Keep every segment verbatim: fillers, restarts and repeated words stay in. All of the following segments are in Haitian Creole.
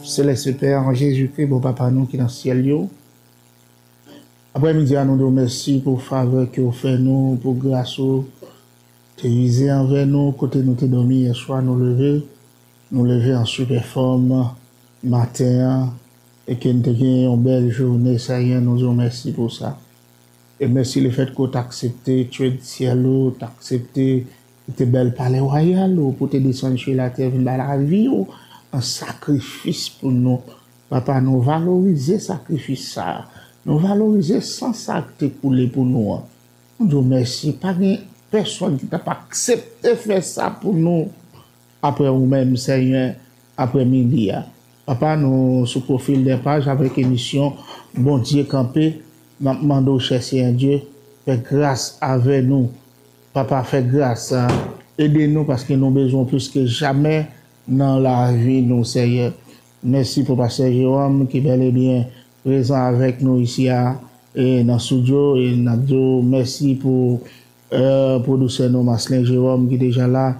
Selès Pè an Jezikri, bon Papa nou ki nan syèl yo. Aprè midi a, nou di w mèsi pou favè ke w fè nou, pou gras ou te vize anvè nou, kote nou te dòmi yè swa, nou leve, nou leve an sipè fòm maten an, e ke n te gen yon bèl jounen, Senyè, nou di w mèsi pou sa. E mèsi lefèt ke w t aksepte trade syèl ou, w t aksepte kite bèl palè wayal ou pou te desann sou latè vin bay lavi w an sakrifis pou nou. Papa, nou valorize sakrifis sa a. Nou valorize san sa a ki te koule pou nou an. Nou di w mèsi. Pa gen pèsonn ki t ap aksepte fè sa pou nou aprè ou menm, Senyè, aprè midi a. Papa, nou sou Profil dè Paj avèk emisyon Bondye Kanpe. N ap mande w, chè Senyè Dye, fè gras avè nou. Papa, fè gras, ede nou, paske nou bezwen w plis ke jamè nan lavi nou, Senyè. Mèsi pou pastè Jerome ki bèl e byen prezan avèk nou isi a, e nan estidyo, e n ap di w mèsi pou, e, pwodisè nou, Marcelin Jerome, ki deja la,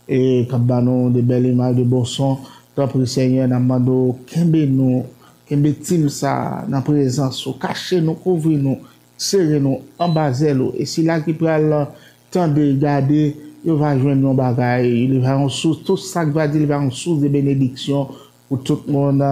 e k ap ba nou de bèl imaj, de bon son. Tanpri, Senyè, n ap mande w kenbe nou, kenbe tim sa a nan prezans ou, kache nou, kouvri nou, sere nou anba zèl ou. E sila ki pral tande, gade, yo va jwenn yon bagay, li va yon sous, tout sa k va di, li va yon sous de benediksyon pou tout moun,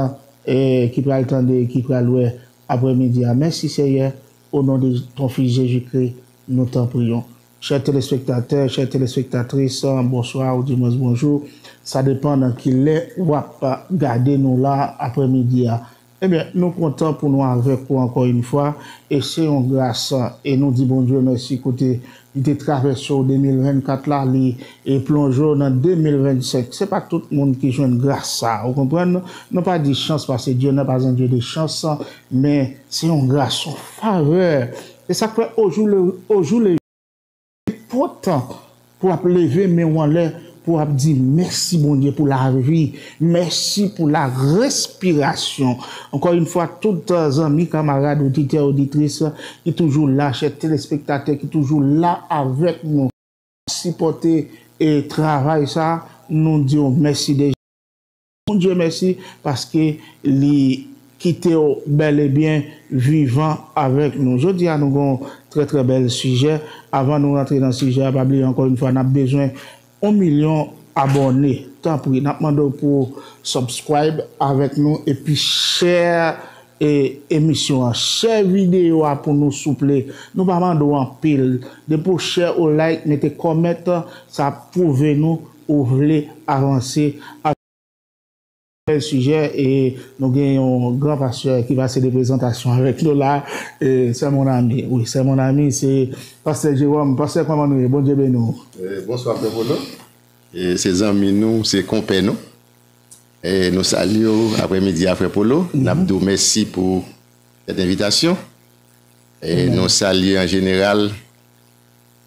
e, ki pral tande, ki pral wè aprè midi a. Mèsi, Senyè, o non de ton Fis Jezikri, nou tanpriyon. Chè telespektatè, chè telespektatris, bonswa oudimwens bonjou. Sa depann kilè w ap gade nou la aprè midi a. Ebyen, nou kontan pou nou avèk ou ankò yon fwa, e se yon gras, e nou di Bondye mèsi kote li te travèse w de mil vennkat la, li, e plonje w nan de mil vennsenk. Se pa tout moun ki jwenn gras sa, ou konprann? Nou pa di chans, paske Dieu n'est pas un Dieu de chance, men se yon gras, yon favè. E sa k fè, au jour le, au jour le enpòtan pou w ap leve men w anlè, pou w ap di mèsi Bondye pou lavi, mèsi pou la respirasyon. Ankò yon fwa, tout, e, zanmi, kamarad, oditè, oditris ki toujou la, chè telespektatè ki toujou la avèk nou, sipòte, e, travay sa, nou di w mèsi deja. Bondye mèsi, paske li kite w bèl e byen vivan avèk nou. Jodi a, nou gen yon trè, trè bèl sijè. Avan nou rantre nan sijè a, pa bliye ankò yon fwa, n ap bezwen yon milyon abòne. Tanpri, n ap mande w pou w subscribe avèk nou epi share, e, emisyon an. Share videyo a pou nou, souple. Nou pa mande w anpil. Depi w share, ou like, mete comment, sa ap pwouve nou ou vle avanse. Bèl sijè, e nou gen yon gran pastè ki pase de prezantasyon avèk nou la. E, c'est mon ami. Wi, c'est mon ami, se pastè Jerome. Pastè, kòman nou ye? Bondye beni w. E, bonswa, frè Polo. E, se zanmi nou, se konpè nou. E, nou salye w aprè midi a, frè Polo. N ap di w mèsi pou sèt envitasyon. E, nou salye an jeneral,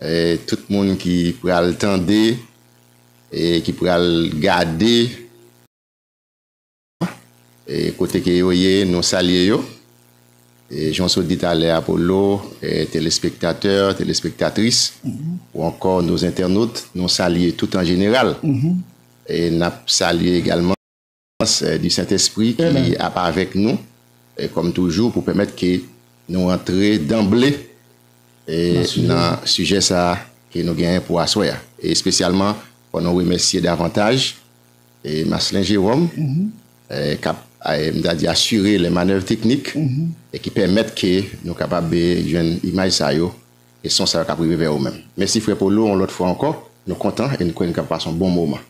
e, tout moun ki pral tande, e, ki pral gade, e, kote ke yo ye, nou salye yo. E, jan w sot di talè a, Polo, e, telespektatè, telespektatris, ou ankò nos internautes, nou salye tout an jeneral. E n ap salye egalman, e, di Sentespri ki ap avèk nou, e, kòm toujou, pou pèmèt ke nou antre danble, e, nan sijè sa a ke nou genyen pou aswè a. E espesyalman, fò nou remèsye davantaj, e, Marcelin Jerome, e, k ap, e, m ta di, asire les manœuvres techniques, e ki pèmèt ke nou kapab, e, jwenn imaj sa yo, e son sa yo k ap rive vè ou menm. Mèsi, frè Polo, yon lòt fwa ankò. Nou kontan e nou kwè n ap pase yon bon moman.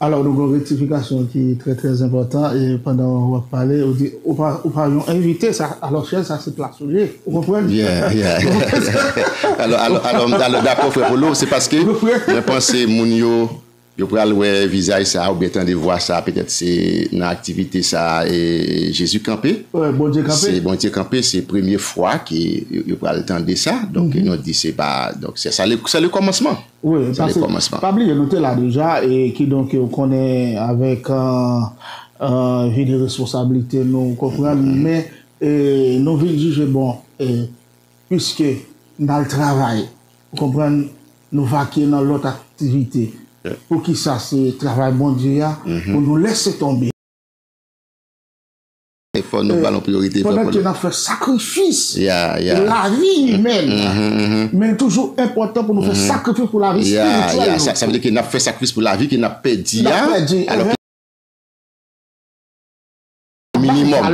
Alò, nou gen yon rektifikasyon ki trè, trè enpòtan, e pandan w ap pale, ou di, ou pa, ou pa yon envite, sa, alò, chèz sa, se plas ou ye. Ou konprann? Yeah, yeah. Alò, alò, alò, alò, dakò, frè Polo, se paske mwen panse moun yo, yo pral wè vizaj sa, oubyen tande vwa sa, petèt se nan aktivite sa, e Jezi kanpe. Wi, Bondye kanpe. Se Bondye kanpe, se premye fwa ke yo, yo pral tande sa. Donk, nou di se pa, donk, se, sa le, se le kòmansman. Wi, paske pa bliye, nou te la deja, e kidonk, ou konnen avèk, e, e, vi de responsablite, nou konprann, men, e, nou vin jije, bon, e, piske n al travay, ou konprann, nou vakye nan lòt aktivite. Poukisa se travay Bondye a, pou nou lèse tonbe? Fò nou ba l yon priyorite, frè Polo. Pandan ke n ap fè sakrifis pou lavi imèn, men l toujou enpòtan pou nou fè sakrifis pou lavi espirityèl nou tou. Ya, sa, sa vle di ke n ap fè sakrifis pou lavi ke n ap pèdi a, alò ke minimòm,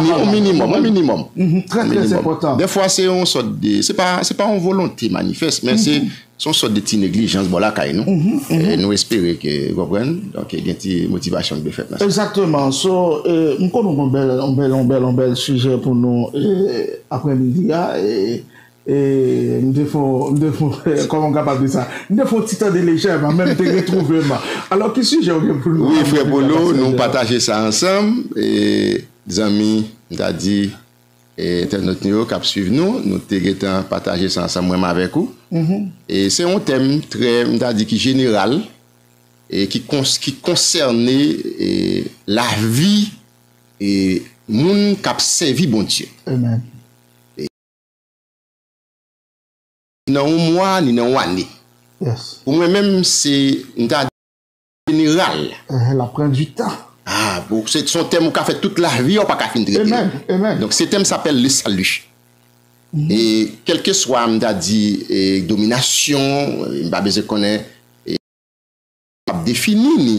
yon minimòm, yon minimòm. Trè, trè enpòtan. Dèfwa, se yon sòt de, se pa, se pa yon volonte manifès, men se, se yon sòt de ti neglijans bò lakay nou. E nou espere ke, w konprann, donk, gen ti motivasyon ki dwe fèt nan sa. Egzakteman. So, e, m konnen w gen yon bèl, yon bèl, yon bèl, yon bèl sijè pou nou, e, aprèmidi a, e, E, m te fè, m te fè, kòman m kapab di sa? M te fè yon ti tande lejèman, men m te retwouve m. Alò, ki sijè w gen pou nou? Wi, frè Polo, nou pataje sa ansanm. E, zanmi, m ta di, e, entènot nou yo k ap swiv nou, nou te gentan pataje sa ansanm, mwen menm avèk ou. E se yon tèm trè, m ta di, ki jeneral, e ki kons-, ki konsène, e, lavi, e, moun k ap sèvi Bondye. Amen. Nan yon mwa, ni nan yon ane. Pou mwen menm, se, m ta di, jeneral. L ap pran du tan. Ah, bon, se, se yon tèm ou ka fè tout lavi, ou pa ka fin trete. Donk, se tèm sa apèl le salut. E kèlkeswa, m ta di, e, dominasyon, e, m pa bezwen konnen, ap defini ni.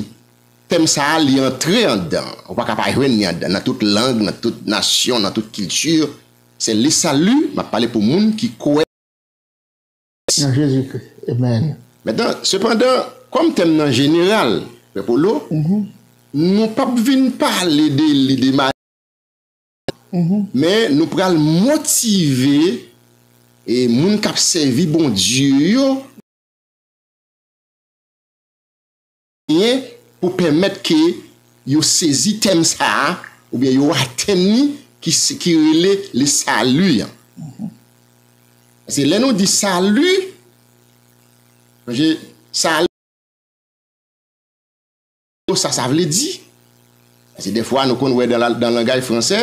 Tèm sa a, li antre anndan. Ou pa ka pa jwenn li anndan, nan tout lang, nan tout nasyon, nan tout kilti. Se le salut, m ap pale pou moun ki kwè nan Jezikri. Amen. Mentnan, sepandan, kòm tèm nan jeneral, frè Polo, nou p ap vin pale de li de ma- Men nou pral motive, e, moun k ap sèvi Bondye yo, pou pèmèt ke yo sezi tèm sa a, oubyen yo atenn li, ki, ki rele le salut an. Paske lè nou di salut, sonje, salut, sa sa vle di. Paske dèfwa, nou konn wè dan la, dan langaj fransè,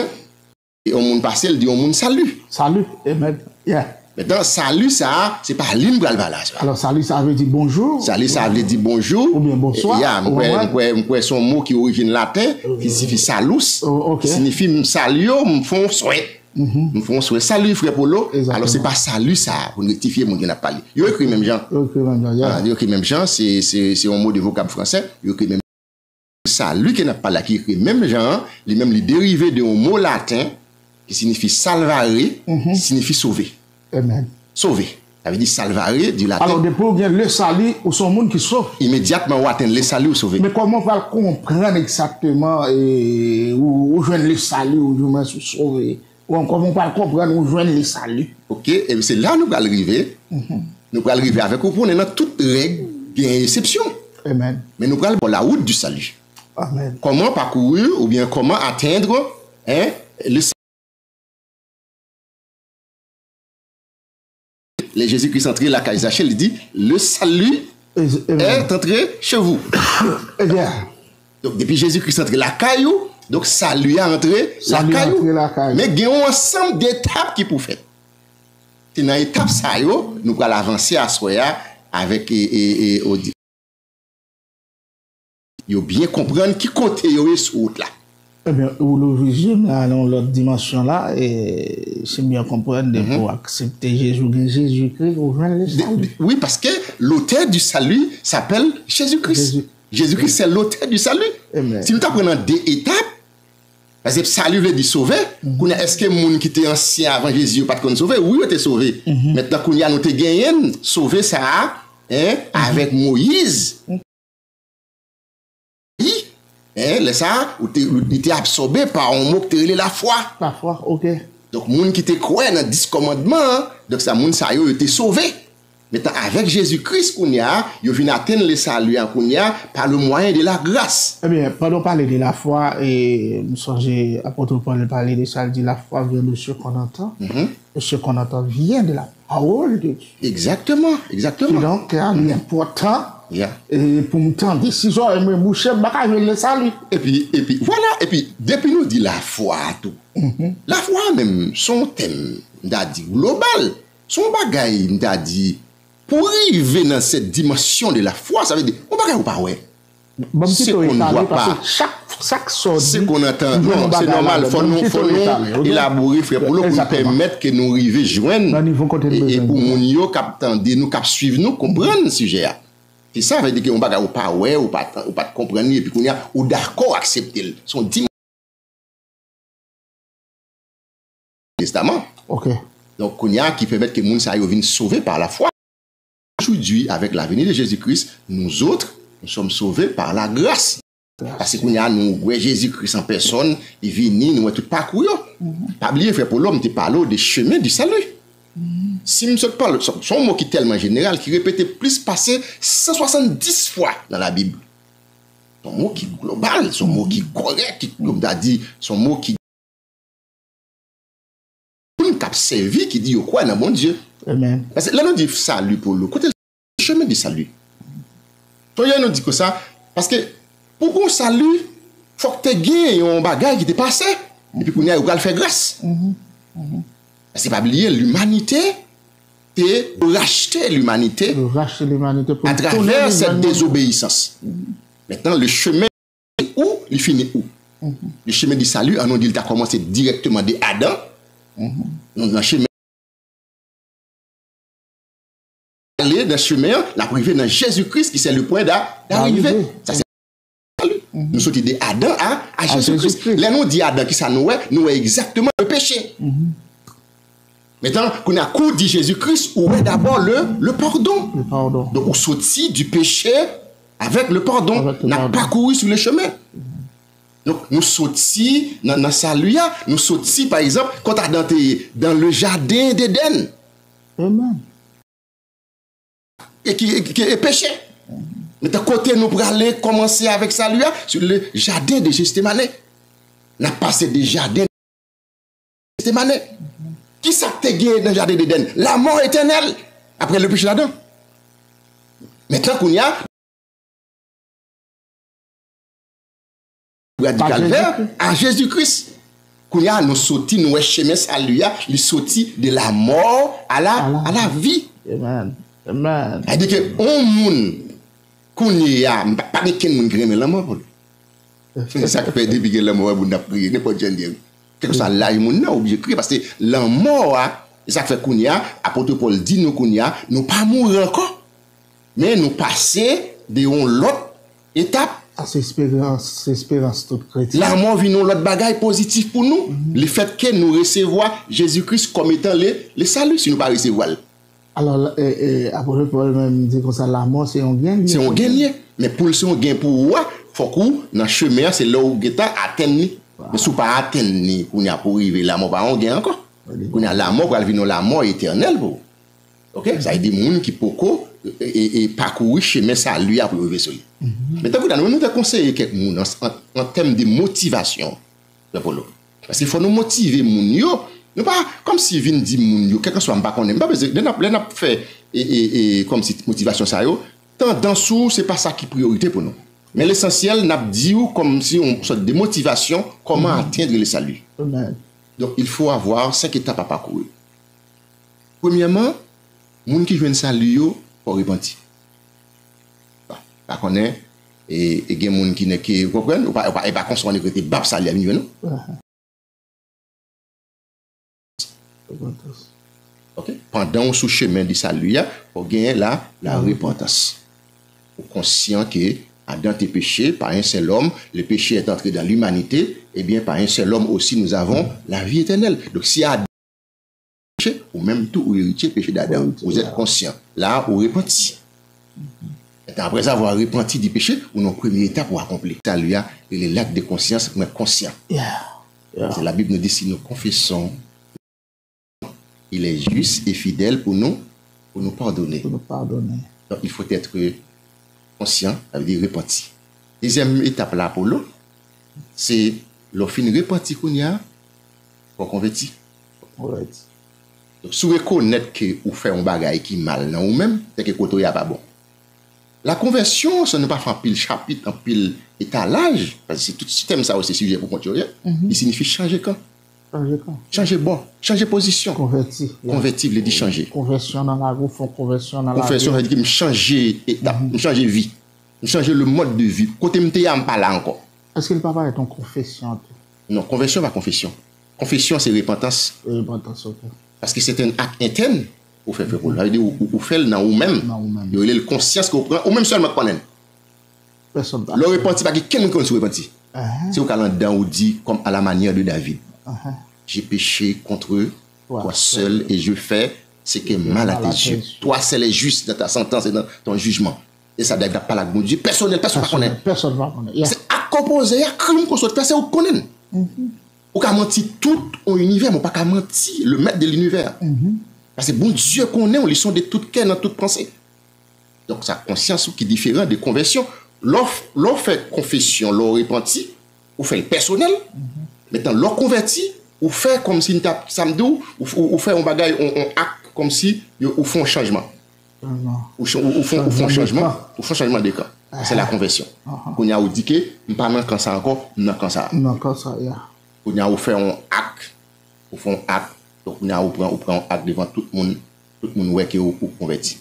yon moun pase, l di yon moun salut. Salut, amen. Yeah. Mentnan, salut sa a, se pa li m pral pale aswè a. Alò, salut sa vle di bonjou. Salut sa vle di bonjou. Oubyen bonswa. Ya, m kwè, m kwè, m kwè se yon mo ki orijin laten, ki siyifi salus, ki siyifi m salye w, m fè w swè. M fè yon swè. Salut, frè Polo. Alò, se pa salut sa a, pou n rektifye moun ki n ap pale. Yo ekri menm jan. Yo ekri menm jan, yeah. Ah, yo ekri menm jan, se, se, se yon mo de vokab fransè, yo ekri menm jan. Salut ke n ap pale la, ki ekri menm jan an, li menm li derive de yon mo laten ki siyifi salvare, ki siyifi sove. Amen. Sove. Sa vle di salvare, di laten. Alò, depi w gen le salut, ou se yon moun ki sove. Imedyatman ou atenn le salut, ou sove. Men kòman w pral konprann egzakteman, e, ou, ou jwenn le salut, ou jwenn ou sove? Ou kòman w pral konprann ou jwenn le salut? Ok, e se la nou pral rive. Nou pral rive avèk ou, pou nou nan tout règ, gen eksepsyon. Amen. Men nou pral ba w la route du salut. Amen. Kòman parcourir oubyen kòman atteindre, hein, le Lè Jezikri antre lakay Zache, li di, le salut est entré chez vous. Donk, depi Jezikri antre lakay ou, donk, sali a antre lakay ou. Men gen yon ansanm de etap ki pou fèt. Se nan etap sa yo, nou pral avanse aswè a avèk, e, e, e, odi- yo byen konprann ki kote yo ye sou wout la. Ebyen, ou louvri je m la nan yon lòt dimansyon la, e si m byen konprann, depi w aksepte Jezi, ou gen Jezikri, ou jwenn le salut. Wi, paske l'auteur du salut s'appelle Jésus-Christ. Jésus-Christ, c'est l'auteur du salut. Si nou ta pran nan de etap, paske salut vle di sove. Kounye a, èske moun ki te ansyen avan Jezi yo pa t konn sove? Wi, yo te sove. Mentnan, kounye a, nou te genyen sove sa a, en, avèk Moyiz. Li, en, lè sa a, ou te, li te absòbe pa yon mo ki te rele lafwa. Lafwa, ok. Donk, moun ki te kwè nan dis kòmandman an, donk, sa, moun sa yo, yo te sove. Mentnan, avèk Jezi Kris, kounye a, yo vin atenn le salut an, kounye a, par le moyen de la grâce. Ebyen, pandan w pale de lafwa, e, m sonje apot Pòl pale de sa, l di, la foi vient de ce qu'on entend, et ce qu'on entend vient de la parole de Dieu. Egzakteman, egzakteman. Kidonk, e, li enpòtan, e, pou m tande. Si zòrèy mwen bouche, m pa ka jwenn le salut. Epi, epi, vwala, epi, depi nou di lafwa tou, lafwa menm, se yon tèm, m ta di, global. Se yon bagay, m ta di, pou rive nan cette dimension de la foi, sa vle di, yon bagay ou pa wè. Ban m kite w etale, paske chak Sa k sa w di, se konn antan, non, se nòmal, fò nou, fò nou elabore, frè Polo, pou nou pèmèt ke nou rive jwenn, e, e pou moun yo k ap tande nou, k ap swiv nou, konprann sijè a. Se sa vle di ke yon bagay ou pa wè, ou pa, ou pa t konprann li, epi kounye a, ou dakò aksepte l. Se yon di Testaman. Ok. Donk, kounye a, ki pèmèt ke moun sa yo vin sove par la foi. Aujourd'hui, avec la venue de Jésus-Christ, nous autres, nous sommes sauvés par la grâce. Paske kounye a, nou wè Jezi Kris an pèsòn, li vini, nou wè tout pakou yo. Pa bliye, frè Polo, m te pale w de chemin du salut. Si m sot pale, se se yon mo ki tèlman jeneral, ki repete plis pase san swasanndis fwa nan Labib. Se yon mo ki global, se yon mo ki kòrèk, ki, kòm ta di, se yon mo ki moun k ap sèvi, ki di yo kwè nan Bondye. Amen. Paske lè nou di salut Polo, kote chemin du salut? Sonje nou di konsa, paske pou gon sali, fòk te gen yon bagay ki te pase, epi kounye a yo pral fè gras. Paske pa bliye, limanite te rachte limanite atravè cette désobéissance. Maintenant, le chemin ou, li fini ou. Le chemin du salut, an nou di l ta kòmanse dirèkteman de Adan. Nou nan chemen, ale nan chemen an, l ap rive nan Jezi Kris, ki se le pwen da, d'arive. Sa se salut. Nou soti de Adan a, a Jezi Kris. Lè nou di Adan, ki sa nou wè? Nou wè egzakteman le peche. Maintenant, kounye a, kou di Jezi Kris, ou wè dabò le, le pardon. Donk, ou soti du péché avec le pardon. N ap pakouri sou le chemen. Donk, nou soti nan, nan sali a, nou soti, pa egzanp, kot Adan te ye, dans le jardin d'Éden. Amen. E ki, e ki, e peche. Maintenant, kote nou prale kòmanse avèk sali a, sur le jardin de Gethsémané. N ap pase de jardin Gethsémané. Ki sa k te genyen nan jardin d'Éden? La mort éternelle. Après le péché d'Adam. Maintenant, kounye a, radikal vè a Jezi Kris. Kounye a, nou soti, nou wè chemen sali a, li soti de la mort à la, à la vie. Amen. Amen. Sa vle di ke yon moun, kounye a, m pa, pa gen kenn moun ki renmen lanmò pou li. Se sa k fè depi gen lanmò, wè moun ap kriye, nenpòt jan l ye. Kèlkeswa laj moun nan, oblije kriye, paske lanmò a, e sa k fè kounye a, apot Pòl di nou kounye a, nou pa mouri ankò, men nou pase de yon lòt etap. A, se esperans, se esperans tout kretyen. Lanmò vin yon lòt bagay pozitif pou nou, lefètke nou resevwa Jezi Kris kòm etan le, le sali, si nou pa resevwa l. Alò, e, e, apot Pòl menm di konsa, lanmò se yon gen li ye. Se yon gen li ye. Men pou l se yon gen pou ou a, fòk ou nan chemen an, se lè ou gentan atenn li. Men si w pa atenn li, kounye a pou w rive, lanmò pa yon gen ankò. Kounye a, lanmò pral vin yon lanmò etènèl pou ou. Ok? Sa vle di moun ki poko, e, e, e pakouri chemen sali a pou yo rive sou li. Men tankou nou, nou te konseye kèk moun an, an, an tèm de motivasyon, Frè Polo. Paske fò nou motive moun yo. Nou pa kòmsi vin di moun yo, kèlkeswa m pa konnen, m pa bezwen, lè n ap, lè n ap fè, e, e, e, kòmsi motivasyon sa yo, tandans ou, se pa sa ki priyorite pou nou. Men lesansyèl, n ap di w kòmsi yon sòt de motivasyon, comment atteindre le salut. Amen. Donc, il faut avoir cinq étapes à parcourir. Premyèman, moun ki jwenn sali yo, fò repanti. Bon, pa konnen, e, e gen moun ki nèk, ou konprann? Ou pa, ou pa, e pa konsa w nèk rete bap sali a vin jwenn ou. Repentance. Ok? Pandan w sou chemen de sali a, fò genyen la, la repentance. Ou konsyan ke Adan te peche, par un seul homme, le péché est entré dans l'humanité, eh bien, par un seul homme aussi, nous avons la vie éternelle. Donk, si Adan peche, ou menm tou ou eritye peche d'Adam. Ou êtes conscient. La, ou repanti. Maintenant, après avoir repenti du péché, ou nan premye etap ou akonpli. Sali a, e le l'acte de conscience, mwen konsyan. Se la Bib nou di si nou konfesyon, il est juste et fidèle pour nous, pour nous pardonner. Pour nous pardonner. Donc, il faut être conscient, ça veut dire repanti. Dezyèm etap la, Polo, se lè w fin repanti kounye a, fò w konvèti. Konvèti. Donk, si w rekonèt ke ou fè yon bagay ki mal nan ou menm, se ke kote w ye a pa bon. La konvèsyon, san nou pa fè anpil chapit, anpil etalaj, paske se tout sistèm sa yo, se sijè pou kont yo ye, li siyifi chanje kan. Chanje kan. Chanje bò, chanje pozisyon. Konvèti. Konvèti vle di chanje. Konvèsyon nan lavi, fè yon konvèsyon nan lavi. Konvèsyon vle di ke m chanje etap, m chanje vi. M chanje le mode de vie. Kote m te ye a, m pa la ankò. Èske l pa parèt yon konfesyon tou? Non, konvèsyon pa konfesyon. Konfesyon se repantans. Repantans, ok. Paske se te yon ak entèn ou fè, frè Polo. Sa vle di ou, ou, ou fè l nan ou menm. Nan ou menm. Yo rele l konsyans ke ou pran, ou menm sèlman k konnen l. Pèsonn pa. Lè w repanti, pa gen kenn moun ki konn si w repanti. Se ou k al anndan ou di, comme à la manière de David, j'ai péché contre toi seul et je fais ce qui est mal à tes yeux. Toi seul est juste dans ta sentence et dans ton jugement. E sa David ap pale ak Bondye pèsonèl, pèsonn pa konnen. Pèsonn pa konnen. Se ak k ou poze a, krim ke w sot fè, se ou k konnen l. Ou ka manti tout yon inivè, men ou pa ka manti le maître de l'univers. Paske Bondye konnen w, li sonde tout kè nan tout panse. Donk sa konsyans ou ki diferan de konvèsyon. Lè w f- lè w fè konfesyon, lè w repanti, ou fè l pèsonèl. Mentnan lè w konvèti, ou fè kòmsi n t ap, sa m di w, ou, ou, ou fè yon bagay, yon, yon ak kòmsi yo- ou fè yon chanjman. Ou, ch- ou, ou fè, ou fè yon chanjman, ou fè yon chanjman de kan. Se la konvèsyon. Kounye a ou di ke m pa nan kan sa ankò, m nan kan sa. M nan kan sa, yeah. Kounye a ou fè yon ak, ou fè yon ak. Donk kounye a ou pran, ou pran yon ak devan tout moun, tout moun wè ke ou, ou konvèti.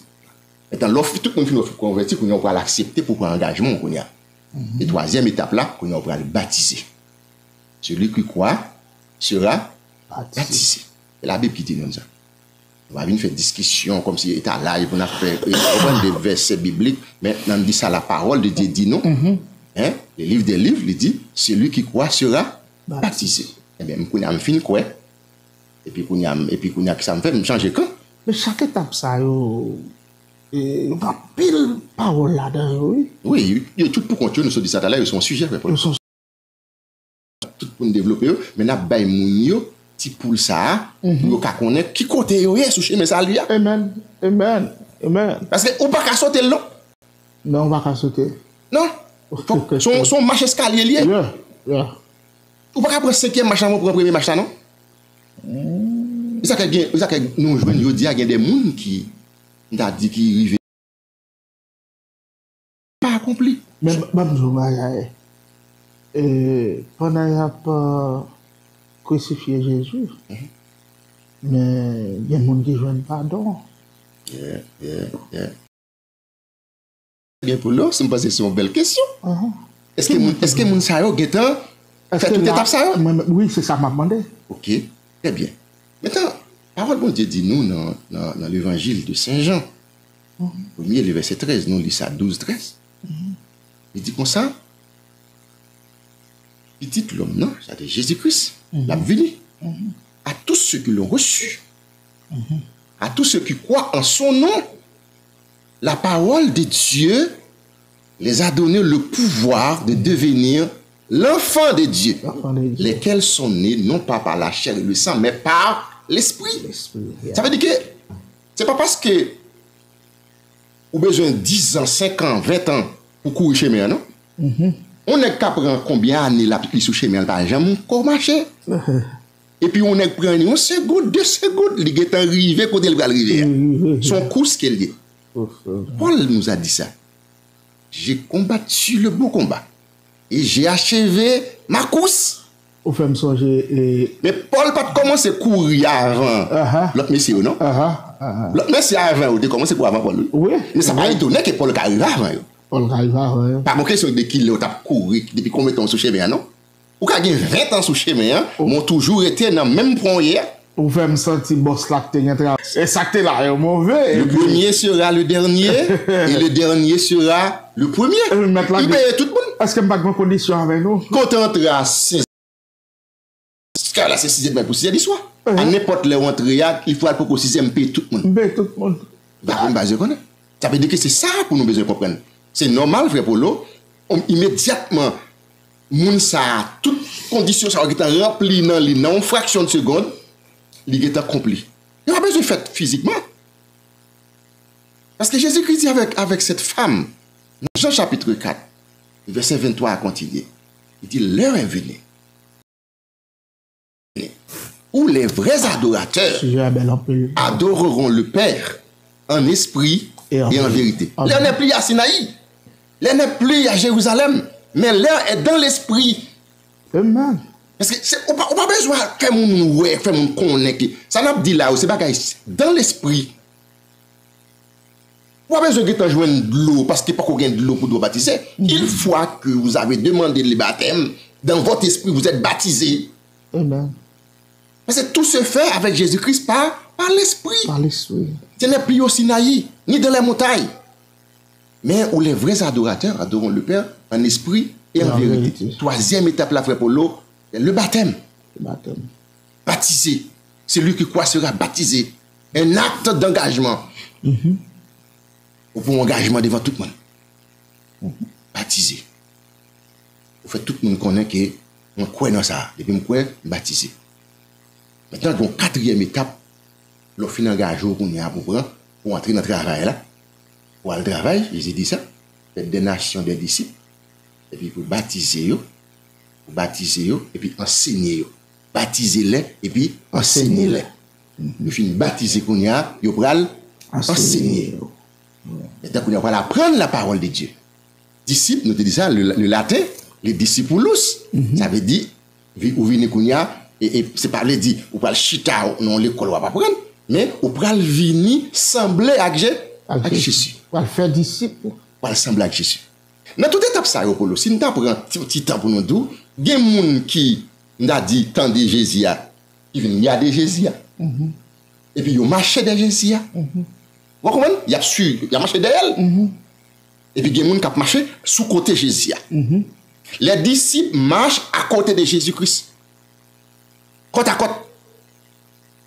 Mentnan lè w fi- tout moun fin wè ke ou konvèti, kounye a ou pral aksepte pou pran angajman w kounye a. E twazyèm etap la, kounye a ou pral batize. Celui qui croit sera baptisé. Se Labib ki di nou sa. Nou pa vin fè diskisyon kòmsi etalaj pou n ap fè, e, konprann de vèsè biblik, men nan di sa la parole de Dieu di nou, hein, le livre des livres, li di, celui qui croit sera baptisé. Ebyen, m kounye a m fin kwè, epi kounye a, epi kounye a kisa m fè, m chanje kan. Men chak etap sa yo, e, anpil pawòl ladan yo, wi. Wi, yo tout pou kont yo, nou sot di sa talè, yo se yon sijè, frè Polo. Tout pou n devlope yo, men n ap bay moun yo ti poul sa a, pou yo ka konnen ki kote yo ye sou chemen sa li a. Amen. Amen. Amen. Paske ou pa ka sote l non. Non, ou pa ka sote l. Non. Fòk, se yon, se yon mach eskalye li ye. Yeah, yeah. Ou pa ka pran senkyèm mach la, men w pran premye mach la, non. E sa k gen, e sa k nou jwenn jodi a, gen de moun ki, m ta di ki rive. pa akonpli. Men ban m di w yon bagay. E, pandan y ap, e, krisifye Jezi, men gen moun ki jwenn padon. Yeah, yeah, yeah. Gen pou lò, si m panse se yon bèl kesyon. Èske moun, èske moun sa yo gentan fè tout etap sa yo? Wi, se sa m ap mande. Ok, trè byen. Mentnan, pawòl Bondye di nou nan, nan, nan levanjil de Sen Jan, premye, le vèsè trèz, nou li sa, douz, trèz. Li di konsa, Pitit lòm nan, sa te Jezi Kris, l ap vini. À tous ceux qui l'ont reçu, à tous ceux qui croient en son nom, la parole de Dieu les a donné le pouvoir de devenir l'enfant de Dieu, lesquels sont nés non pas par la chair et le sang, mais par l'Esprit. Sa vle di ke se pa paske ou bezwen diz an, senk an, ven an pou kouri chemen an, non. Yon nèg ka pran konbyen ane l ap li sou chemen an, l pa janm ko mache. Epi yon nèg pran yon segonn, de segonn, li gentan rive kote l pral rive a. Se yon kous ke l ye. Paul nous a dit ça. J'ai combattu le bon combat. Et j'ai achevé ma course. Ou fè m sonje. Men Pòl pa t kòmanse kouri avan lòt mesye yo, non? Lòt mesye avan yo te kòmanse kouri avan Pòl, wi. Men sa pa etone ke Pòl ka rive avan yo. Pòl ka rive avan yo. Pa bon kesyon de kilè w t ap kouri, depi konbyen tan w sou chemen an, non? Ou ka gen ven tan sou chemen an, men w toujou rete nan menm pwen w ye a. Ou fè m santi bòs la k te gen travay. E sa k te la yo move. Le premier sera le dernier, et le dernier sera le premier. Li peye tout moun. Èske m pa t gen kondisyon avè nou? Kote antre a sizè. Kay la se sizè demen pou sizè di swa. A nenpòt lè w antre a, li pral poko sizè, m peye tout moun. M peye tout moun. M pa konn baz yo konnen. Sa vle di ke se sa pou nou bezwen konprann. Se nòmal, frè Polo, imedyatman moun sa a, tout kondisyon sa yo gentan ranpli nan li nan yon fraksyon de segonn, li gentan konpli. Li pa bezwen fèt fizikman. Paske Jezikri di avèk, avèk sèt fanm, nan Jan chapit kat, vèsè venntwa a kontinye, li di, L'heure est venue où les vrais adorateurs adoreront le Père en esprit et en vérité. L'heure n'est plus à Sinaï. L'heure n'est plus à Jérusalem. Mais l'heure est dans l'esprit. Amen. Paske se, ou pa, ou pa bezwen fè moun wè, fè moun konnen ke sa n ap di la yo, se bagay dans l'esprit. Ou pa bezwen gentan jwenn dlo, paske poko gen dlo pou dwe batize. Une fois que vous avez demandé le baptême, dans votre esprit, vous êtes baptisé. Amen. Parce que tout se fait avec Jésus-Christ par, par l'Esprit. Par l'Esprit. Ce n'est plus au Sinaï, ni dans les montagnes. Mais où les vrais adorateurs adoreront le Père en esprit et en vérité. Troisième étape, la, frère Polo, c'est le baptême. Le baptême. Baptisé. Celui qui croit sera baptisé. Un acte d'engagement. Ou pran yon angajman devan tout moun. Batize. Ou fè tout moun konnen ke mwen kwè nan sa. Depi m kwè, m batize. Mentnan, gen yon katriyèm etap, lè w fin angaje w kounye a pou pran, pou antre nan travay la, pou al travay, Jezi di sa, faites des nations des disciples, epi pou batize yo, pou batize yo, epi ansenye yo. Batize lè, epi ansenye lè. Yo fin batize kounye a, yo pral ansenye yo. Mentnan kounye a, yo pral aprann la parole de Dieu. Disip, nou te di sa, le, le latin, le discipulus, sa vle di, vi- ou vini kounye a, e, e se pa vle di, ou pral chita nan yon lekòl w ap aprann, men ou pral vini sanble ak Je, ak Jezi. Pral fè disip. Pral sanble ak Jezi. Nan tout etap sa yo, Polo, si n ta pran ti, ti tan pou nou di w, gen moun ki, n ta di, tande Jezi a, ki vin gade Jezi a. Epi yo mache dèyè Jezi a. Ou konprann? Y ap swiv, y ap mache dèyè l. Epi gen moun k ap mache sou kote Jezi a. Les disciples marchent à côté de Jésus-Christ. Kòt a kòt.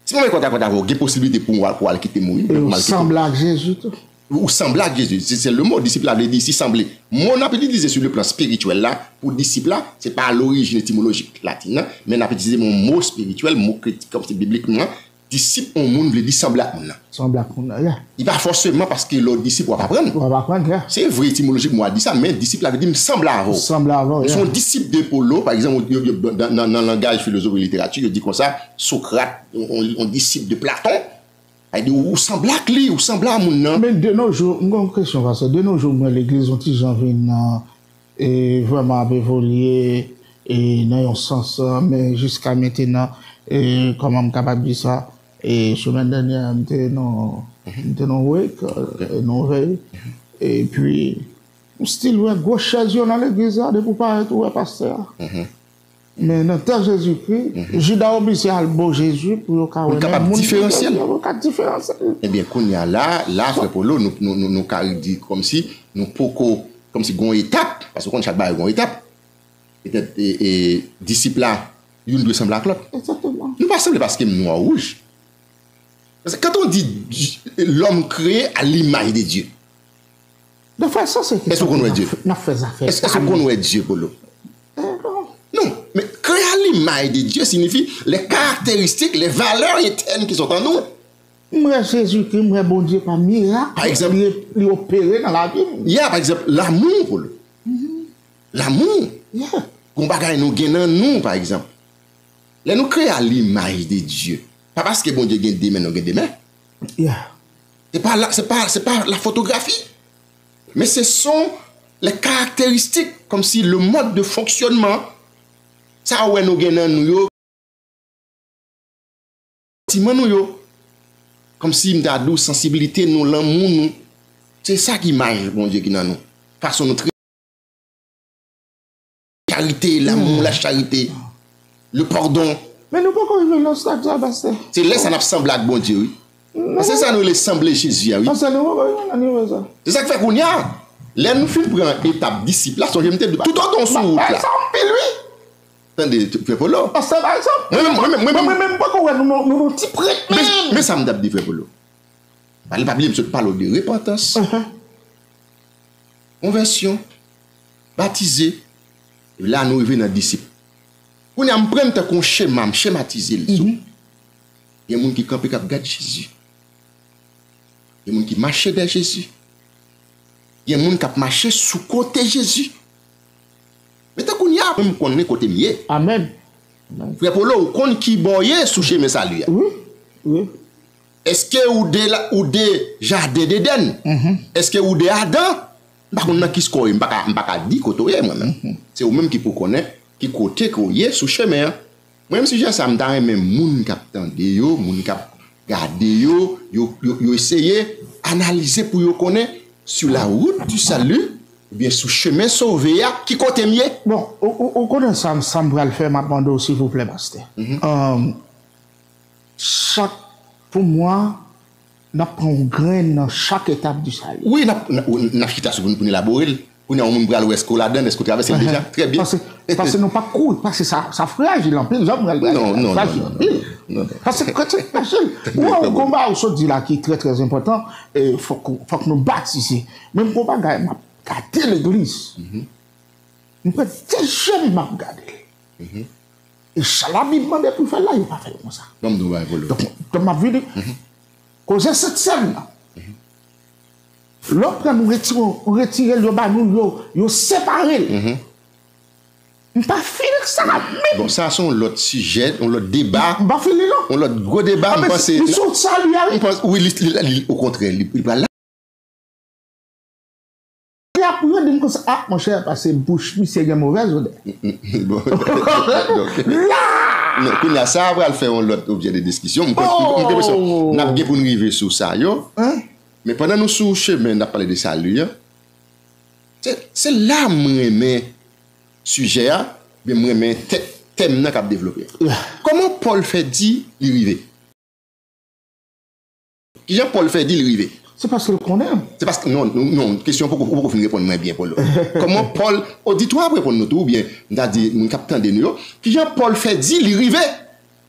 Si mwen kòt a kòt avè w, gen posiblite pou w al, pou w al kite mouri, pou w al kite. Ou sanble ak Jezi tou. Ou sanble ak Jezi. Se, se le mo, disip la vle di isi sanble. Mo n ap itilize sou le plan espirityèl la, pou disip la, se pa lorijin etimolojik latin nan, men n ap itilize yon mo espirityèl, mo kretyen, kòm se biblikman, disip yon moun vle di sanble ak moun nan. Sanble ak moun nan, yeah. Li pa fòseman paske lè w disip w ap aprann. W ap aprann, yeah. Se vre etimolojik mo a di sa, men disip la vle di m sanble avè w. Sanble avè w, yeah. Se yon disip de Polo, pa egzanp, yo, yo, nan, nan, nan langaj filozofi literati, yo di konsa, Socrate, yon, yon, yon disip de Platon, sa vle di ou sanble ak li, ou sanble a moun nan. Men de nos jours, m gen yon kesyon, pastè. De nos jours, m wè legliz yon ti jan vin, e, vrèman ap evolye, e, nan yon sans, men jiska mentenan, e, kòman m kapab di sa, e, semèn dènyè, m te nan, m te nan wake, e, nan vèy, epi, m still wè gwo chèz yo nan legliz la, depi w parèt, ou wè pastè a. Men nan tan Jezikri, Jida oblisye al bo Jezi pou yo ka wè. Pou l kapab diferansye l. Pou l ka diferansye l. Ebyen, kounye a la, la, frè Polo, nou, nou, nou, nou ka di kòmsi nou poko, kòmsi gon etap, paske w konn chak bagay gon etap. Petèt, e, e, disip la, youn dwe sanble ak lòt. Egzakteman. Nou pa sanble paske m nwa ou wouj. Parce que quand on dit l'homme créé à l'image de Dieu, Nan fè sa, se ki sa pou n ap fè zafè. Èske w konn wè Dye, Polo? Non, men créé à l'image de Dieu signifie les caractéristiques, les valeurs éternelles qui sont en nous. M wè Jezikri, m wè Bondye pa mirak, li, li opere nan lavi m. Yeah, pa egzanp, lanmou, Polo. Lanmou. Yeah. Gon bagay nou gen nan nou, pa egzanp. Lè nou créé à l'image de Dieu, pa paske Bondye gen de men, nou gen de men. Yeah. Se pa la, se pa, se pa la fotografi. Men se son les caractéristiques, kòmsi le mode de fonctionnement. Sa ou wè nou gen nan nou yo, santiman nou yo. Kòmsi m ta di w sansibilite nou, lanmou nou. Se sa ki imaj Bondye ki nan nou. Fason nou trete charité, l'amour, la charité, le pardon. Men nou poko rive nan stad sa, pastè. Se lè sa n ap sanble ak Bondye, wi. Se sa nou rele sanble Jezi a, wi. Pastè, nou poko rive nan nivo sa. Se sa k fè kounye a, lè nou fin pran etap disip la, sonje m te di w, tout otan w sou wout la. Sa anpil, wi. Tande, frè Polo. Pastè, bay sa anpil. Mwen menm, mwen menm, mwen menm, mwen menm, m poko wè nou, nou, nou, nou ti prèt menm. Men, men sa m t ap di, frè Polo. Pale, pa bliye, m sot pale w de repantans, konvèsyon, batize. Epi la, nou rive nan disip. Kounye a, m pran l tankou yon chema, m chematize l sou. Gen moun ki kanpe, k ap gad Jezi. Gen moun ki mache dèyè Jezi. Gen moun k ap mache sou kote Jezi. Men tankou kounye a, mwen, m konnen kote m ye. Amèn. Frè Polo, ou konn ki bò w ye sou chemen sali a? Wi, wi. Èske ou de la, ou de jaden Edenn? Èske ou de Adan? M pa konn nan ki kò w ye, m pa ka, m pa ka di kote w ye, mwen menm. Se ou menm ki pou konnen ki kote ke w ye sou chemen an. Mwen menm, sijè sa, m ta renmen moun k ap tande yo, moun k ap gade yo, yo, yo, yo eseye analize pou yo konnen sur la route du salut, oubyen sou chemen sove a, ki kote m ye. Bon, ou, ou, ou konnen sa, sa m pral fè, m ap mande w silvouplè, pastè. Mhm. Um, chak, pou mwen, n ap pran yon grenn nan chak etap du salut. Wi, n ap, n ap, n ap chita sou pou n, pou n elabore l. Kounye a, yon moun pral wè èske w ladann, èske w travèse l deja. Trè byen. Paske, paske nou p ap kouri, paske sa, sa frajil anpil, jan m pral di la, non, non, frajil non, non, anpil. Non, non. Paske kretyen frajil. Ou wè, ou gon bagay ou sot di la ki trè, trè enpòtan, e fòk, fòk nou batize. Men m gon bagay, m ap gade legliz. Mhm. M pran de je m, m ap gade l. Mhm. E sa Labib mande pou fè l la, yo pa fè l konsa. Ban m di w bagay, Polo. Donk, donk m ap vini. Mhm. Koze Sentsèn nan. Mhm. Lè w pran nou retire, retire l, yo ba nou l, yo, yo separe l. Mhm. M pa fini ak sa menm. Bon, sa se yon lòt sijè, yon lòt deba. M pa fini non. Yon lòt gwo deba, ah, m panse. Li sou sali a, wi. M panse, wi, li, li, li, okontrè, li, li pral la. Li ap rele m konsa, ah, monchè, pase bouch misye gen movèz odè. Bon, donk, la! Non, kounye a, sa a pral fè yon lòt objè de diskisyon. M kwè, m, m gen enpresyon n ap gen pou n rive sou sa yo. Hein? Men pandan nou sou chemen, n ap pale de sali a. Se, se la m renmen sijè a, men m renmen tè-, tèm nan k ap devlope. Yeah. Kòman Pòl fè di li rive? Kijan Pòl fè di l rive? Se paske l konnen. Se paske, non, non, non, kesyon poko, ou poko fin reponn mwen byen, Polo. Kòman Pòl, oditwa ap reponn nou tou, oubyen, m ta di, moun k ap tande nou yo, kijan Pòl fè di li rive?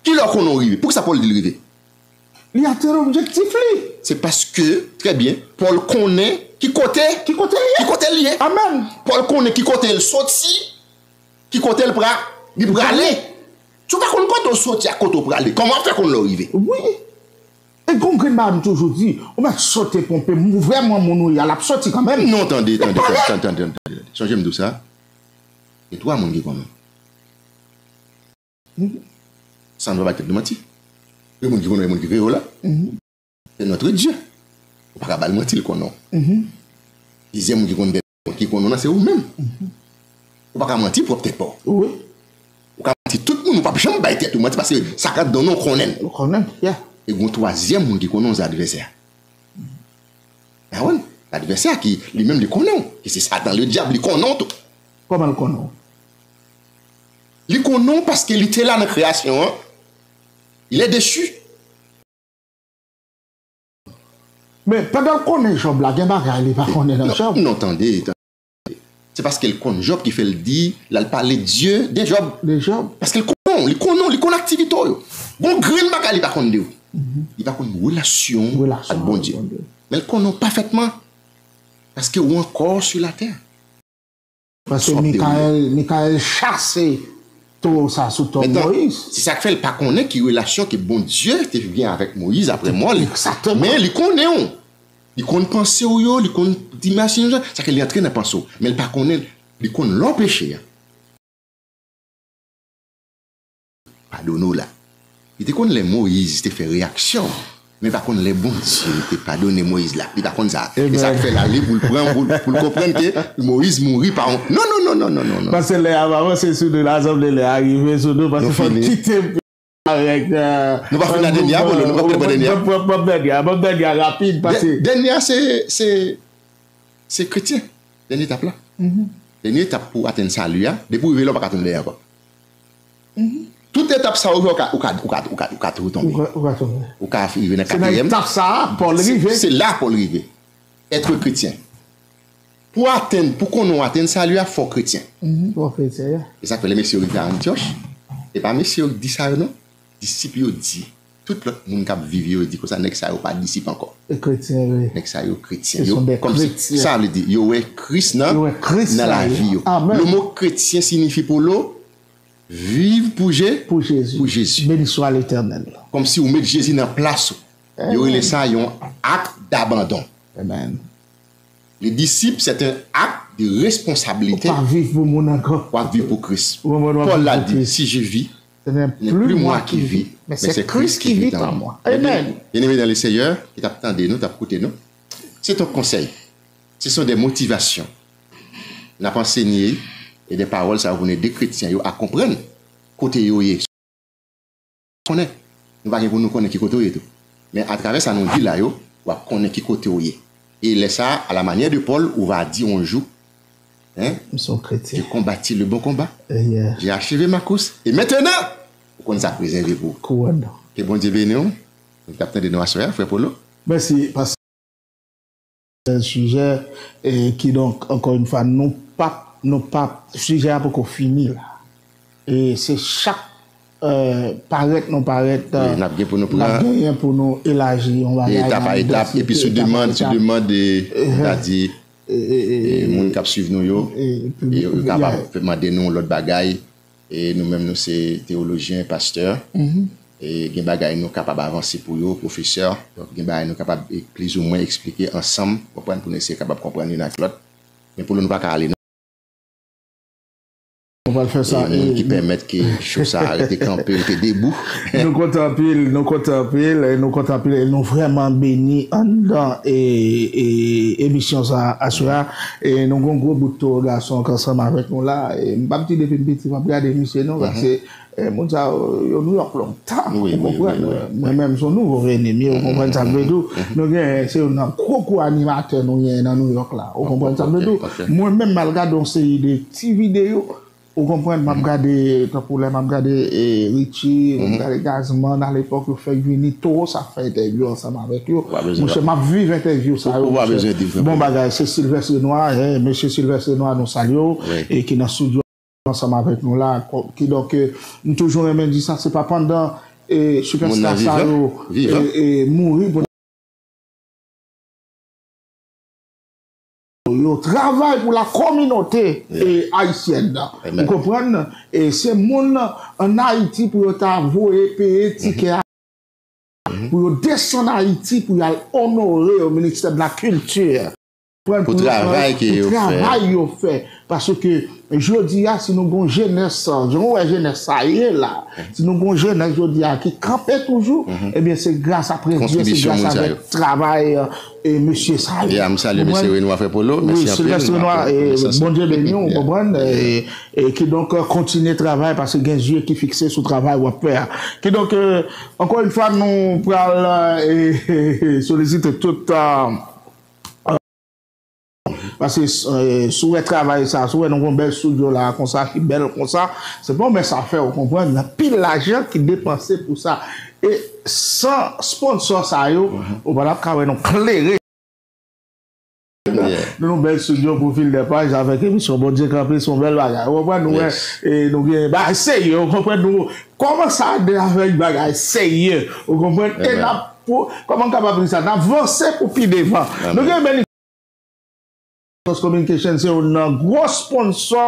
Ki lè w konnen w rive? Poukisa Pòl di l rive? Li atenn objektif li. Se paske, trè byen, Pòl konnen ki kote, ki kote l ye. Ki kote l ye. Amèn. Pòl konnen ki kote l soti, ki kote l pra-, li prale. Si w pa konn kote w soti ak kote w prale, kòman w ap fè konn lè w rive? Wi. E gon grenn bagay m toujou di, ou mèt sote ponpe, m vrèman moun ou ye a, l ap soti kanmenm. Non, tande, tande, tande, tande, tande, tande. Sonje m di w sa. Gen twa moun ki konnen w. Mhm. Sa nou pa bay tèt nou manti. Gen moun ki konnen w, gen moun ki veye w la. Mhm. C'est notre Dieu. Ou pa ka ba l manti, li konnen w. Mhm. Dezyèm moun ki konn tèt, ki konnen w nan, se ou menm. Mhm. Ou pa ka manti pwòp tèt pa w. Wi. Ou ka manti tout moun, ou p ap janm bay tèt ou manti, paske sa k anndan w nan, ou konnen l. Ou konnen l, yeah. E gen yon twazyèm moun ki konnen w, se advèsè a. Awen, advèsè a ki, li menm, li konnen w, ki se Satan, le dyab, li konnen w tou. Kòman l konnen w? Li konnen w paske li te la nan kreyasyon an. Il est déchu. Men, pandan l konnen Jòb la, gen bagay li pa konnen nan Jòb. Non, tande, tande. Se paske l konn Jòb ki fè l di, l al pale Dye de Jòb. De Jòb. Paske l konnen w, li konnen w, li konn aktivite w yo. Gon grenn bagay li pa konn de ou. Mhm. Li pa konn relasyon w ak Bondye. Relasyon w ak Bondye. Men l konnen w pafètman. Paske ou ankò sou latè. Paske Mikaèl, Mikaèl chase towo sa sou tòm Moyiz. Se sa k fè l pa konnen ki relasyon ke Bondye te gen avèk Moyiz apre mò li. Egzakteman. Men li konnen w. Li konn panse w yo, li konn imajine w, sa ke li antre nan panse w. Men li pa konnen, li konn lè w peche a. Padone w la. Li te konn lè Moyiz te fè reyaksyon, men pa konn lè Bondye te padone Moyiz la. Li pa konn sa. E sa k fè l ale pou l pran, pou, pou l konprann ke Moyiz mouri pa yon. Non, non, non. Paske lè a pa avanse sou nou, lasanble lè a rive sou nou, paske fò n kite m avèk, euh, nou pa fin nan dènye a, Polo, nou pa fin nan dènye a. Ban m pran dènye a, ban m dènye a rapid, paske dènye a, se, se, se kretyen. Dènye etap la. Mhm. Dènye etap pou atenn sali a, depi w rive la, ou pa ka tounen dèyè ankò. Mhm. Tout etap sa yo, ou ka, ou ka, ou ka, ou ka, ou ka tou tonbe. Ou ka, ou ka tonbe. Ou ka rive nan katriyèm. Se nan etap sa a, Pòl rive. Se, se la Pòl rive. Être chrétien. Pou atenn, pou konnen w atenn sali a, fò w kretyen. Mhm, fò w kretyen, yeah. E sa k fè lè mesye yo rive a Antyòch, e pa mesye yo k di sa yo non. Disip yo di, tout lòt moun k ap viv yo, yo di konsa, nèg sa yo pa disip ankò. E kretyen, wi. Nèg sa yo kretyen. Yo, kòmsi, sa vle di, yo wè Kris nan, nan lavi yo. Amèn. Le mot chrétien signifie, Polo, viv pou Je-, pou Jezi. Pou Jezi. Béni soit l'Éternel. Kòmsi ou met Jezi nan plas ou. Yo rele sa yon acte d'abandon. Amen. Le disciple, c'est un acte de responsabilité. Ou pa viv pou moun ankò. W ap viv pou Kris. Pòl la di, si je vis, ce n'est plus moi qui vis, mais c'est Christ qui vit en moi. Amen. Byeneme nan le Senyè, ki t ap tande nou, t ap koute nou, se yon konsèy. Ce sont des motivations. N ap ansenye e de pawòl sa yo pou n ede kretyen yo a konprann kote yo ye. Konnen. Nou pa gen pou nou konnen ki kote w ye tou. Men atravè sa nou di la yo, w ap konnen ki kote w ye. E lè sa a, à la manière de Paul, ou va dire un jour, hein, M se yon kretyen. J'ai combattu le bon combat, Yeah. j'ai achevé ma course, et maintenant, ou konn sa k rezève pou ou. Kouwòn. Ke Bondye beni w. Nou t ap tande nou aswè a, frè Polo. Mèsi, paske se yon sijè, e kidonk, ankò yon fwa, nou p ap, nou p ap, sijè a poko fini la. E se chak eh, parèt nou parèt, Wi, n ap gen pou nou n ap pran genyen pou nou elaji yon bagay. Etap pa etap, epi sou demann, sou demann de, sètadi, E, e, e, e, moun k ap swiv nou yo, e, e yo kapab mande nou lòt bagay. E nou menm, nou se teyolojyen, pastè. E gen bagay nou kapab avanse pou yo, pwofesè. Donk, gen bagay nou kapab e, plizoumwen eksplike ansanm, konprann, pou nou eseye kapab konprann youn ak lòt. Men pou nou, nou pa ka ale nan Nou pral fè sa. e moun ki pèmèt ke cho sa a rete kanpe, rete debou. Nou kontan anpil, nou kontan anpil, e nou kontan anpil, e nou vrèman beni anndan e, e emisyon sa a aswè a. E nou gon gwo bout toro gason k ansanm avèk nou la. E m p ap di depi m piti m ap gade misye non, paske e, moun sa yo, yo Nouyòk lontan. Wi, Ou wi, konprann? wi, wi. Mwen menm se yon nouvo veni m ye, ou konprann sa m vle di w? Nou gen, se youn nan gwo gwo animatè nou gen nan Nouyòk la. Ou konprann sa m vle di w? Ok. Mwen menm m al gade yon seri de ti videyo. Ou konprann, m ap gade, tankou lè m ap gade e, Richie, m ap gade Gazman, alepòk yo fèk vini, Toro sa fè entèvyou ansanm avèk yo. Pa bezwen Monchè, m ap viv entèvyou sa yo. Ou pa Monchè. Bezwen di l, frè Bon Polo. Bagay, se Silvestre Noir, e, mesye Silvestre Noir, nou salye w, Wi. E ki nan estidyo ansanm avèk nou la. Kidonk, e, m toujou renmen di sa, se pa pandan e, sipèsta sa yo e, e, mouri pou yo travay pou la kominote e, ayisyèn. Ou konprann? E se moun ann Ayiti pou yo ta voye peye tikè a, pou yo desann Ayiti pou y al onore yo, ministè de la kilti. Pou travay ke yo fè. Travay yo fè. Paske jodi a, si nou gon jenès, jan w wè jenès sa ye la, si nou gon jenès jodi a ki kanpe toujou, ebyen se gras a Prensye, se gras avèk travay e mesye sa yo. Ya, m salye mesye Renoir Frè Polo. Wi, Silvestre Renoir, e Bondye beni w, ou konprann? E, e kidonk, kontinye travay paske gen zye ki fikse sou travay w ap fè a. Kidonk, e, ankò yon fwa, nou pral e, solisite tout e, Paske e, si w wè travay sa, si w wè nou gon bèl estidyo la konsa, ki bèl konsa, se pa yon mès afè, ou konprann, nan pil lajan ki depanse pou sa. E san sponsò sa yo, ou pa t ap ka wè nou klere. Nou, nou bèl estidyo pou Fil dè Paj avèk emisyon Bondye Kanpe, se yon bèl bagay. Ou konprann, nou wè, e nou gen bagay serye, ou konprann, nou kòmanse ane avèk bagay serye, ou konprann, e n ap, kòman m kapab di sa, n ap vanse pou pi devan. Nou gen bèl Communication se youn nan gwo sponsò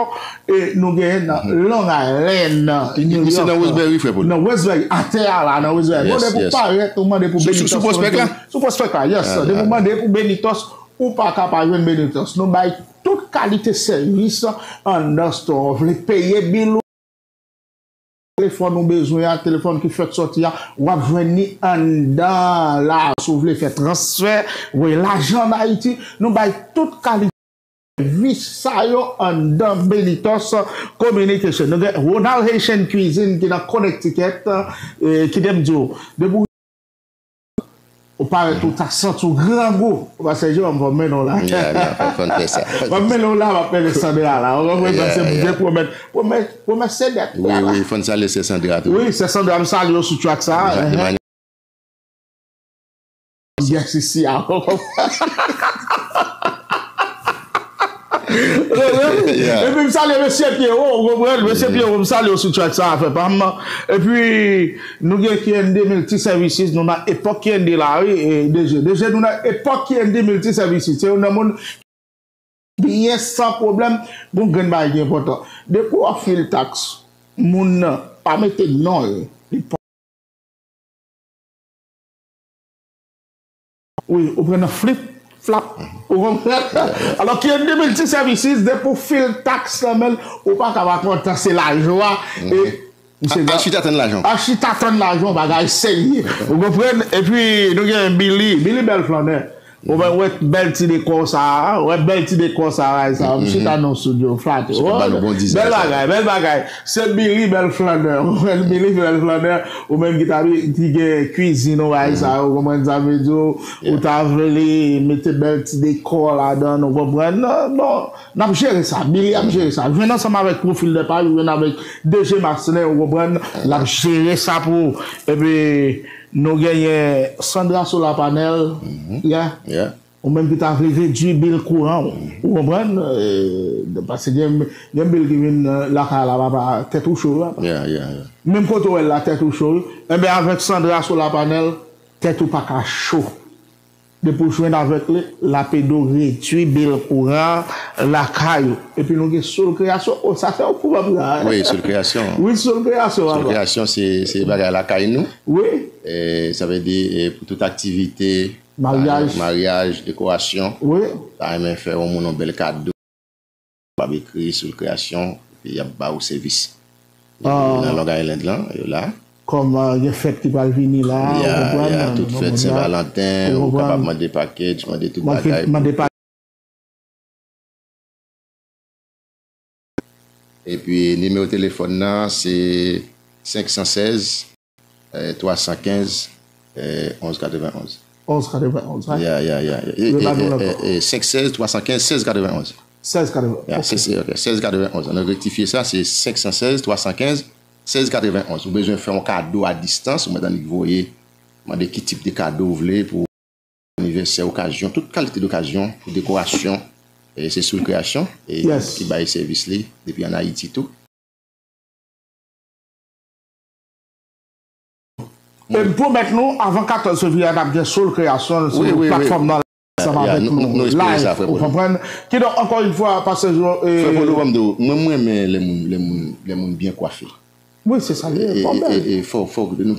e nou genyen nan Long Island, New York. Misye nan Westbury, frè Polo. Nan Westbury, atè a la, nan Westbury. Bon, depi w parèt, ou mande pou Benitòs. Sou Prospect la? Sou Prospect la, yes. Depi w mande pou Benitòs, ou pa ka pa jwenn Benitòs. Nou bay tout kalite sèvis anndan store. Ou vle peye bil ou, telefòn ou bezwen an, telefòn ki fèk sòti a, w ap jwenn li anndan la. Si w vle fè transfè, voye lajan ann Ayiti, nou bay tout kalite sèvis sa yo anndan Benitòs Communication. Nou gen Ronald Haitian Cuisine ki nan Connecticut, e, kite m di w, depi w Ou parèt ou ta santi w grangou. Ou pa sèje, m ap mennen w la. Ya, ya, fò n fè sa. M ap mennen w la, m ap mennen Sandra la. Ou konprann, paske m te pwomèt, pwomèt, pwomèt se dèt. Wi, wi, fò n salye sè Sandra tou. Wi, sè Sandra, m salye w sou track sa. Yes, isi a. Epi m salye mesye Pierrot, ou konprann? Mesye Pierrot, m salye w sou track sa, afè pa m. Epi, nou gen K N D Multi Services, nou nan epòk K N D la, wi, e, D G. D G, nou nan epòk K N D Multi Services. Se youn nan moun byen san pwoblèm, gon grenn bagay ki enpòtan. Depi w ap fil taks, moun nan pa mete non l, li pa Wi, ou pran nan flip, flap. Ou konprann? Alò, K N D Multi Services, depi w fil taks nan men l, ou pa ka pa kontan, se lajwa. E, misye, al chita tann lajan. Al chita tann lajan, bagay serye. Ou konprann? Epi, nou gen Billy, Billy bèl flannè. Ou wè, wè bèl ti dekò sa a, wè bèl ti dekò sa a, sa, m chita nan studio, flatte. Bèl bagay, bèl bagay. Se Billy, bèl flannè. Ou wè, Billy, bèl flannè. Ou menm ki ta, ki gen kwizin, ou wè, sa, ou konprann sa m vle di w, ou ta vle mete bèl ti dekò ladan, ou konprann? Non, bon, n ap jere sa. Billy ap jere sa. Jwenn ansanm avèk Profil de Paj, jwenn avèk D J Maslen, ou konprann? L ap jere sa pou ou. Epi, nou genyen Sandra Solar Panel, yeah. Ou menm ki ta vle redui bil kouran w, ou konprann? Eh, paske gen, gen bil ki vin, eh, lakay la, papa, tèt ou cho, papa. Yeah, yeah, yeah. Menm kote w wè l la, tèt ou cho, wi. Enben, avèk Sandra Solar Panel, tèt ou pa ka cho. Depi w jwenn avèk li, l ap ede w redui bil kouran lakay ou. Epi nou gen Soul Création. Oh, sa fè yon kou m ap la. Wi, Soul Création. Wi, Soul Création, papa. Soul Création, se, se bagay lakay nou. Wi. Eh, sa vle di, eh, pou tout aktivite, maryaj, maryaj, dekorasyon. Wi. Ta renmen fè yon moun yon bèl kado. W ap ekri Soul Création, epi y ap ba ou sèvis. Nan Long Island lan, yo la. Kòm, ah, gen fèt ki pral vini la, ou konprann? Ya, tout fèt Sen Valanten, ou kapab mande package, mande tout bagay. Mande pa- Epi, nimewo telefòn nan, se senk san sèz, eh, twa san kenz, eh, onz katrevenonz. Onz katrevenonz, wi. Ya, ya, ya. E, e, e, e, e, senk sèz, twa san kenz, sèz katrevenonz. Sèz katrevenonz. Ya, ok. Se, se, ok, sèz katrevenonz. Nou rektifye sa, se senk san sèz, twa san kenz, sèz katrevenonz. Ou bezwen fè yon kado a distans, ou mèt annik voye, mande ki tip de kado ou vle pou anivèsè, okazyon, tout kalite dokazyon pou dekorasyon. E se Soul Création, e ki bay sèvis li depi ann Ayiti tou. E m pwomèt nou, avan katòz fevriye a, n ap gen Soul Création sou platfòm nan, ansanm avèk nou, nou espere sa, frè Polo. Ou konprann? Kidonk, ankò yon fwa, pastè Jo, e, frè Polo, ban m di w, mwen, mwen renmen lè moun, lè moun, lè moun byen kwafe. Wi, se sa l ye, e, e, e, e fò, fò nou